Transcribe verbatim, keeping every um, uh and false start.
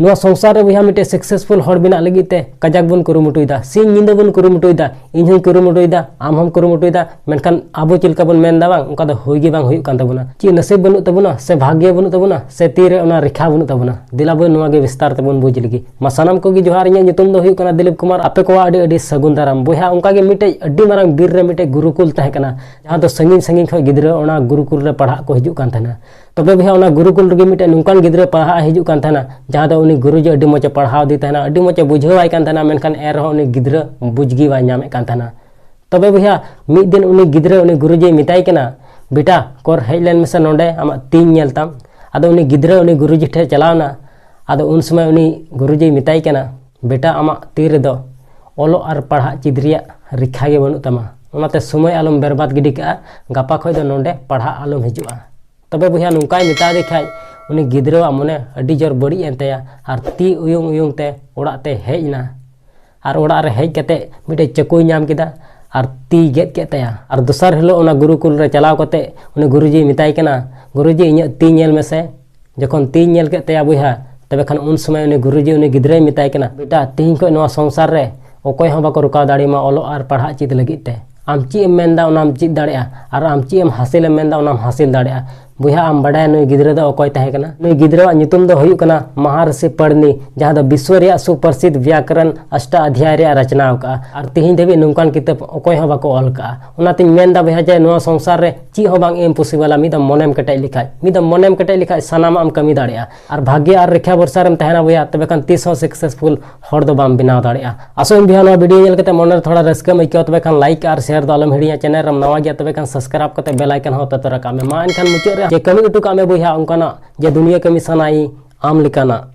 ᱱᱚᱣᱟ ᱥᱚᱝᱥᱟᱨ ᱨᱮ ᱵᱚᱭᱦᱟ ᱢᱤᱫᱴᱮᱡ ᱥᱟᱠᱥᱮᱥᱯᱷᱩᱞ ᱦᱚᱲ ᱵᱮᱱᱟᱜ ᱞᱟᱹᱜᱤᱫ ᱛᱮ ᱠᱟᱡᱟᱠ ᱵᱚᱱ ᱠᱩᱨᱩᱢᱩᱴᱩᱭᱮᱫᱟ, ᱥᱤᱧ ᱧᱤᱫᱟᱹ ᱵᱚᱱ ᱠᱩᱨᱩᱢᱩᱴᱩᱭᱮᱫᱟ, ᱤᱧ ᱦᱚᱸᱧ ᱠᱩᱨᱩᱢᱩᱴᱩᱭᱮᱫᱟ, ᱟᱢ ᱦᱚᱸᱢ ᱠᱩᱨᱩᱢᱩᱴᱩᱭᱮᱫᱟ, ᱢᱮᱱᱠᱷᱟᱱ ᱟᱵᱚ ᱪᱮᱫ ᱞᱮᱠᱟ ᱵᱚᱱ ᱢᱮᱱᱫᱟ ᱵᱟᱝ, ᱚᱱᱠᱟ ᱫᱚ ᱦᱩᱭ ᱜᱮ ᱵᱟᱝ ᱦᱩᱭᱩᱜ ᱠᱟᱱ ᱛᱟᱵᱚᱱᱟ᱾ ᱪᱮᱫ ᱱᱟᱥᱤᱵ ᱵᱟᱹᱱᱩᱜ ᱛᱟᱵᱚᱱᱟ ᱥᱮ ᱵᱷᱟᱜᱽᱭᱚ ᱵᱟᱹᱱᱩᱜ ᱛᱟᱵᱚᱱᱟ ᱥᱮ ᱛᱤᱨᱮ ᱚᱱᱟ ᱨᱮᱠᱷᱟ ᱵᱟᱹᱱᱩᱜ ᱛᱟᱵᱚᱱᱟ? ᱫᱮᱞᱟ ᱵᱚᱱ ᱱᱚᱣᱟ ᱜᱮ ᱵᱤᱥᱛᱟᱨ ᱛᱮᱵᱚᱱ ᱵᱩᱡᱽ ᱞᱮᱜᱮ᱾ ᱢᱟ ᱥᱟᱱᱟᱢ ᱠᱚᱜᱮ ᱡᱚᱦᱟᱨ, ᱤᱧᱟᱹᱜ ᱧᱩᱛᱩᱢ ᱫᱚ ᱦᱩᱭᱩᱜ ᱠᱟᱱᱟ ᱫᱤᱞᱤᱯ ᱠᱩᱢᱟᱨ᱾ ᱟᱯᱮ ᱠᱚᱣᱟᱜ ᱟᱹᱰᱤ ᱟᱹᱰᱤ ᱥᱟᱹᱜᱩᱱ ᱫᱟᱨᱟᱢ᱾ ᱵᱚᱭᱦᱟ, ᱚᱱᱠᱟ ᱜᱮ ᱢᱤᱫᱴᱮᱡ ᱟᱹᱰᱤ ᱢᱟᱨᱟᱝ ᱵᱤᱨ ᱨᱮ ᱢᱤᱫᱴᱮᱡ ᱜᱩᱨᱩᱠᱩᱞ ᱛᱟᱦᱮᱸ ᱠᱟᱱᱟ, ᱡᱟᱦᱟᱸ ᱫᱚ ᱥᱟᱺᱜᱤᱧ ᱥᱟᱺᱜᱤᱧ ᱠᱷᱚᱱ ᱜᱤᱫᱽᱨᱟᱹ ᱚᱱᱟ ᱜᱩᱨᱩᱠᱩᱞ ᱨᱮ ᱯᱟᱲᱦᱟᱜ ᱠᱚ ᱦᱤᱡᱩᱜ ᱠᱟᱱ ᱛᱟᱦᱮᱱᱟ᱾ ᱛᱚᱵᱮ ᱵᱚᱭᱦᱟ, ᱚᱱᱟ ᱜᱩᱨᱩᱠᱩᱞ ᱨᱮᱜᱮ ᱢᱤᱫᱴᱮᱡ ᱱᱚᱝᱠᱟᱱ ᱜᱤᱫᱽᱨᱟᱹ ᱯᱟᱲᱦᱟᱜ ᱮ ᱦᱤᱡᱩᱜ ᱠᱟᱱ ᱛᱟᱦᱮᱱᱟ, ᱡᱟᱦᱟᱸ ᱫᱚ ᱩᱱᱤ ᱜᱩᱨᱩᱡᱤ ᱟᱹᱰᱤ ᱢᱚᱡᱽ ᱮ ᱯᱟᱲᱦᱟᱣ ᱫᱮ ᱛᱟᱦᱮᱱᱟ, ᱟᱹᱰᱤ ᱢᱚᱡᱽ ᱮ ᱵᱩᱡᱷᱟᱹᱣ ᱟᱭ ᱠᱟᱱ ᱛᱟᱦᱮᱱᱟ, ᱢᱮᱱᱠᱷᱟᱱ ᱮᱱ ᱨᱮᱦᱚᱸ ᱩᱱᱤ ᱜᱤᱫᱽᱨᱟᱹ ᱵᱩᱡᱽ ᱜᱮ ᱵᱟᱭ ᱧᱟᱢᱮᱫ ᱠᱟᱱ ᱛᱟᱦᱮᱱᱟ᱾ ᱛᱚᱵᱮ ᱵᱚᱭᱦᱟ, ᱢᱤᱫ ᱫᱤᱱ ᱩᱱᱤ ᱜᱤᱫᱽᱨᱟᱹ ᱩᱱᱤ ᱜᱩᱨᱩᱡᱤᱭ ᱢᱮᱛᱟᱭ ᱠᱟᱱᱟ, "ᱵᱮᱴᱟ, ᱠᱚᱨ ᱦᱮᱡ ᱞᱮᱱ ᱢᱮᱥᱮ ᱱᱚᱰᱮ, ᱟᱢᱟᱜ ᱛᱤᱧ ᱧᱮᱞ ᱛᱟᱢ᱾" ᱟᱫᱚ ᱩᱱᱤ ᱜᱤᱫᱽᱨᱟᱹ ᱩᱱᱤ ᱜᱩᱨᱩᱡᱤ ᱴᱷᱮᱱ ᱪᱟᱞᱟᱣ ᱮᱱᱟ᱾ ᱟᱫᱚ ᱩᱱ ᱥᱚᱢᱚᱭ ᱩᱱᱤ ᱜᱩᱨᱩᱡᱤᱭ ᱢᱮᱛᱟᱭ ᱠᱟᱱᱟ, "ᱵᱮᱴᱟ, ᱟᱢᱟᱜ ᱛᱤ ᱨᱮᱫᱚ ᱚᱞᱚᱜ ᱟᱨ ᱯᱟᱲᱦᱟᱜ ᱪᱮᱫ ᱨᱮᱭᱟᱜ ᱨᱮᱠᱷᱟ ᱜᱮ ᱵᱟᱹᱱᱩᱜ ᱛᱟᱢᱟ, ᱚᱱᱟᱛᱮ ᱥᱚᱢᱚᱭ ᱟᱞᱚᱢ ᱵᱮᱨᱵᱟᱫ ᱜᱤᱰᱤ ᱠᱟᱜᱼᱟ, ᱜᱟᱯᱟ ᱠᱷᱚᱱ ᱫᱚ ᱱᱚᱰᱮ ᱯᱟᱲᱦᱟᱜ ᱟᱞᱚᱢ ᱦᱤᱡᱩᱜᱼᱟ᱾" ᱛᱚᱵᱮ ᱵᱚᱭᱦᱟ, ᱱᱚᱝᱠᱟᱭ ᱢᱮᱛᱟ ᱫᱮ ᱠᱷᱟᱡ ᱩᱱᱤ ᱜᱤᱫᱽᱨᱟᱹᱣᱟᱜ ᱢᱚᱱᱮ ᱟᱹᱰᱤ ᱡᱳᱨ ᱵᱟᱹᱲᱤᱡ ᱮᱱ ᱛᱟᱭᱟ ᱟᱨ ᱛᱤ ᱩᱭᱩᱝ ᱩᱭᱩᱝ ᱛᱮ ᱚᱲᱟᱜ ᱛᱮ ᱦᱮᱡ ᱮᱱᱟ᱾ ᱟᱨ ᱚᱲᱟᱜ ᱨᱮ ᱦᱮᱡ ᱠᱟᱛᱮ ᱢᱤᱫᱴᱮᱡ ᱪᱟᱹᱠᱩᱭ ᱧᱟᱢ ᱠᱮᱫᱟ ᱟᱨ ᱛᱤᱭ ᱜᱮᱫ ᱠᱮᱫ ᱛᱟᱭᱟ᱾ ᱟᱨ ᱫᱚᱥᱟᱨ ᱦᱤᱞᱳᱜ ᱚᱱᱟ ᱜᱩᱨᱩᱠᱩᱞ ᱨᱮ ᱪᱟᱞᱟᱣ ᱠᱟᱛᱮ ᱩᱱᱤ ᱜᱩᱨᱩᱡᱤᱭ ᱢᱮᱛᱟᱭ ᱠᱟᱱᱟ, "ᱜᱩᱨᱩᱡᱤ, ᱤᱧᱟᱹᱜ ᱛᱤ ᱧᱮᱞ ᱢᱮᱥᱮ᱾" ᱡᱚᱠᱷᱚᱱ ᱛᱤᱭ ᱧᱮᱞ ᱠᱮᱫ ᱛᱟᱭᱟ ᱵᱚᱭᱦᱟ, ᱛᱚᱵᱮ ᱠᱷᱟᱱ ᱩᱱ ᱥᱚᱢᱚᱭ ᱩᱱᱤ ᱜᱩᱨᱩᱡᱤ ᱩᱱᱤ ᱜᱤᱫᱽᱨᱟᱹᱭ ᱢᱮᱛᱟᱭ ᱠᱟᱱᱟ, "ᱵᱮᱴᱟ, ᱛᱤᱦᱤᱧ ᱠᱷᱚᱱ ᱱᱚᱣᱟ ᱥᱚᱝᱥᱟᱨ ᱨᱮ ᱚᱠᱚᱭ ᱦᱚᱸ ᱵᱟᱠᱚ ᱨᱚᱠᱟᱣ ᱫᱟᱲᱮᱭᱟᱢᱟ ᱚᱞᱚᱜ ᱟᱨ ᱯᱟᱲᱦᱟᱜ ᱪᱮᱫ ᱞᱟᱹᱜᱤᱫ ᱛᱮ᱾ ᱟᱢ ᱪᱮᱫ ᱮᱢ ᱢᱮᱱᱫᱟ ᱚᱱᱟᱢ ᱪᱮᱫ ᱫᱟᱲᱮᱭᱟᱜᱼᱟ, ᱟᱨ ᱟᱢ ᱪᱮᱫ ᱮᱢ ᱦᱟᱥᱤᱞ ᱮᱢ ᱢᱮᱱᱫᱟ ᱚᱱᱟᱢ ᱦᱟᱥᱤᱞ ᱫᱟᱲᱮᱭᱟᱜᱼᱟ᱾" ᱵᱚᱭᱦᱟ, ᱟᱢ ᱵᱟᱰᱟᱭᱟ ᱱᱩᱭ ᱜᱤᱫᱽᱨᱟᱹ ᱫᱚ ᱚᱠᱚᱭ ᱛᱟᱦᱮᱸ ᱠᱟᱱᱟ? ᱱᱩᱭ ᱜᱤᱫᱽᱨᱟᱹᱣᱟᱜ ᱧᱩᱛᱩᱢ ᱫᱚ ᱦᱩᱭᱩᱜ ᱠᱟᱱᱟ ᱢᱟᱦᱟᱨᱥᱤ ᱯᱟᱬᱤᱱᱤ, ᱡᱟᱦᱟᱸ ᱫᱚ ᱵᱤᱥᱣᱚ ᱨᱮᱭᱟᱜ ᱥᱩᱯᱨᱚᱥᱤᱫᱷ ᱵᱮᱭᱟᱠᱚᱨᱚᱱ ᱚᱥᱴᱟ ᱚᱫᱷᱭᱟᱭ ᱨᱮᱭᱟᱜ ᱨᱚᱪᱚᱱᱟ ᱟᱠᱟᱫᱼᱟ᱾ ᱟᱨ ᱛᱤᱦᱤᱧ ᱫᱷᱟᱹᱵᱤᱡ ᱱᱚᱝᱠᱟᱱ ᱠᱤᱛᱟᱹᱵ ᱚᱠᱚᱭ ᱦᱚᱸ ᱵᱟᱠᱚ ᱚᱞ ᱠᱟᱜᱼᱟ᱾ ᱚᱱᱟᱛᱤᱧ ᱢᱮᱱᱫᱟ ᱵᱚᱭᱦᱟ ᱡᱮ ᱱᱚᱣᱟ ᱥᱚᱝᱥᱟᱨ ᱨᱮ ᱪᱮᱫ ᱦᱚᱸ ᱵᱟᱝ ᱤᱢᱯᱚᱥᱤᱵᱚᱞᱟ, ᱢᱤᱫ ᱫᱚᱢ ᱢᱚᱱᱮᱢ ᱠᱮᱴᱮᱡ ᱞᱮᱠᱷᱟᱡ, ᱢᱤᱫ ᱫᱚᱢ ᱢᱚᱱᱮᱢ ᱠᱮᱴᱮᱡ ᱞᱮᱠᱷᱟᱡ ᱥᱟᱱᱟᱢᱟᱜ ᱮᱢ ᱠᱟᱹᱢᱤ ᱫᱟᱲᱮᱭᱟᱜᱼᱟ᱾ ᱟᱨ ᱵᱷᱟᱜᱽᱭᱚ ᱟᱨ ᱨᱮᱠᱷᱟ ᱵᱷᱚᱨᱥᱟ ᱨᱮᱢ ᱛᱟᱦᱮᱱᱟ ᱵᱚᱭᱦᱟ, ᱛᱚᱵᱮ ᱠᱷᱟᱱ ᱛᱤᱥ ᱦᱚᱸ ᱥᱟᱠᱥᱮᱥᱯᱷᱩᱞ ᱦᱚᱲ ᱫᱚ ᱵᱟᱢ ᱵᱮᱱᱟᱣ ᱫᱟᱲᱮᱭᱟᱜᱼᱟ᱾ ᱟᱥᱚᱜ ᱟᱹᱧ ᱵᱚᱭᱦᱟ, ᱱᱚᱣᱟ ᱵᱷᱤᱰᱤᱭᱳ ᱧᱮᱞ ᱠᱟᱛᱮ ᱢᱚᱱᱮ ᱨᱮ ᱛᱷᱚᱲᱟ ᱨᱟᱹᱥᱠᱟᱹᱢ ᱟᱹᱭᱠᱟᱹᱣᱟ, ᱛᱚᱵᱮ ᱠᱷᱟᱱ ᱞᱟᱭᱤᱠ ᱟᱨ ᱥᱮᱭᱟᱨ ᱫᱚ ᱟᱞᱚᱢ ᱦᱤᱲᱤᱧᱟ᱾ ᱪᱮᱱᱮᱞ ᱨᱮᱢ ᱱᱟᱣᱟ ᱜᱮᱭᱟ, ᱛᱚᱵᱮ ᱠᱷᱟᱱ ᱥᱟᱵᱥᱠᱨᱟᱭᱤᱵ ᱠᱟᱛᱮ ᱵᱮᱞ ᱟᱭᱠᱚᱱ ᱦᱚᱸ ᱛᱚᱛᱚᱨ ᱨᱟᱠᱟᱵ ᱢᱮ᱾ ᱢᱟ ᱮᱱᱠᱷᱟᱱ ᱢᱩᱪᱟᱹᱫ ᱨᱮ ᱡᱮ ᱠᱟᱹᱢᱤ ᱦᱚᱴᱚ ᱠᱟᱜ ᱢᱮ ᱵᱚᱭᱦᱟ, ᱚᱱᱠᱟᱱᱟᱜ ᱡᱮ ᱫᱩᱱᱤᱭᱟᱹ ᱠᱟᱹᱢᱤ ᱥᱟᱱᱟᱭᱤ ᱟᱢ ᱞᱮᱠᱟᱱᱟᱜ᱾